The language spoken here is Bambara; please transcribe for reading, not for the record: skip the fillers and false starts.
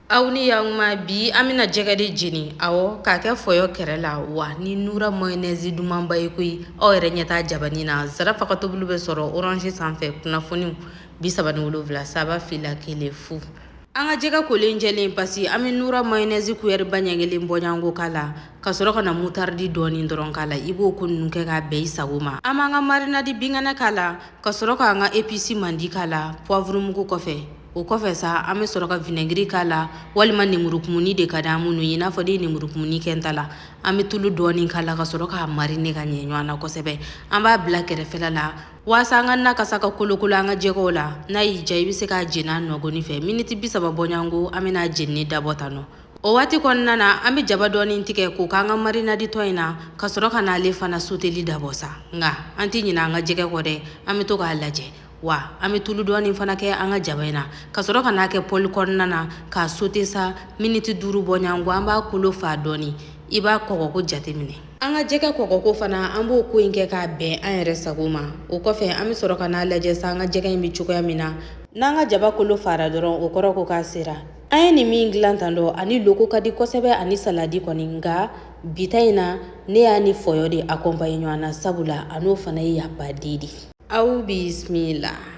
Aw ni yakuma, bi an bɛna jɛgɛ de jeni, awɔ, k'a kɛ fɔyɔ kɛrɛ la wa ni Nura mayonnaise dumanba ye koyi. Aw yɛrɛ ɲɛ t'a jabani na. Zarafa ka tobili bɛ sɔrɔ Orange sanfɛ, kunnafoniw 37 3 2 1 0. An ka jɛgɛ kolen jɛlen pasi, an bɛ Nura mayonnaise kuyɛriba ɲɛ kelen bɔɲɔgɔnko k'a la, ka sɔrɔ ka na moutarde dɔɔni dɔrɔn k'a la. I b'o ko ninnu kɛ k'a bɛn i sago ma. An b'an ka marinade binkɛnɛ k'a la, ka sɔrɔ k'an ka épice mandi k'a la, poivre mugu kɔfɛ. O kɔfɛ sa, an bɛ sɔrɔ ka vinaigre k'a la, walima lemurukumuni de ka di an minnu ye. I n'a fɔ ne ye lemurukumuni kɛ n ta la. An bɛ tulu dɔɔni k'a la, ka sɔrɔ k'a mariner ka ɲɛ ɲɔgɔn na kosɛbɛ. An b'a bila kɛrɛfɛla la waasa an ka na kasa ka kolokolo an ka jɛgɛw la. N'a y'i diya, i bɛ se k'a jeni a nɔgɔni fɛ miniti 30 bɔɲɔgɔnko. An bɛna jenini dabɔ tan nɔ. O waati kɔnɔna na, an bɛ jaba dɔɔni tigɛ k'o k'an ka marinade tɔ in na, ka sɔrɔ ka n'ale fana soteli dabɔ sa. Nka an tɛ ɲinɛ an ka jɛgɛ kɔ dɛ, an bɛ to k'a lajɛ wa. An bɛ tulu dɔɔni fana kɛ an ka jaba in na, ka sɔrɔ ka n'a kɛ poêle kɔnɔna na k'a sauter sa miniti 5 bɔɲɔgɔnko. An b'a kolo fa dɔɔni. I b'a kɔgɔko jateminɛ. An ka jɛgɛ kɔgɔko fana, an b'o ko in kɛ k'a bɛn an yɛrɛ sago ma. O kɔfɛ, an bɛ sɔrɔ ka n'a lajɛ sa, an ka jɛgɛ in bɛ cogoya min na. N'an ka jaba kolo fara dɔrɔn, o kɔrɔ ko k'a sera. An ye nin min dilan tan dɔ, ani loko ka di kosɛbɛ, ani saladi kɔni. Nka bi ta in na, ne y'a ni fɔyɔ de accompagner ɲɔgɔn na, sabula a n'o fana ye yapaden de. Aw bisimila.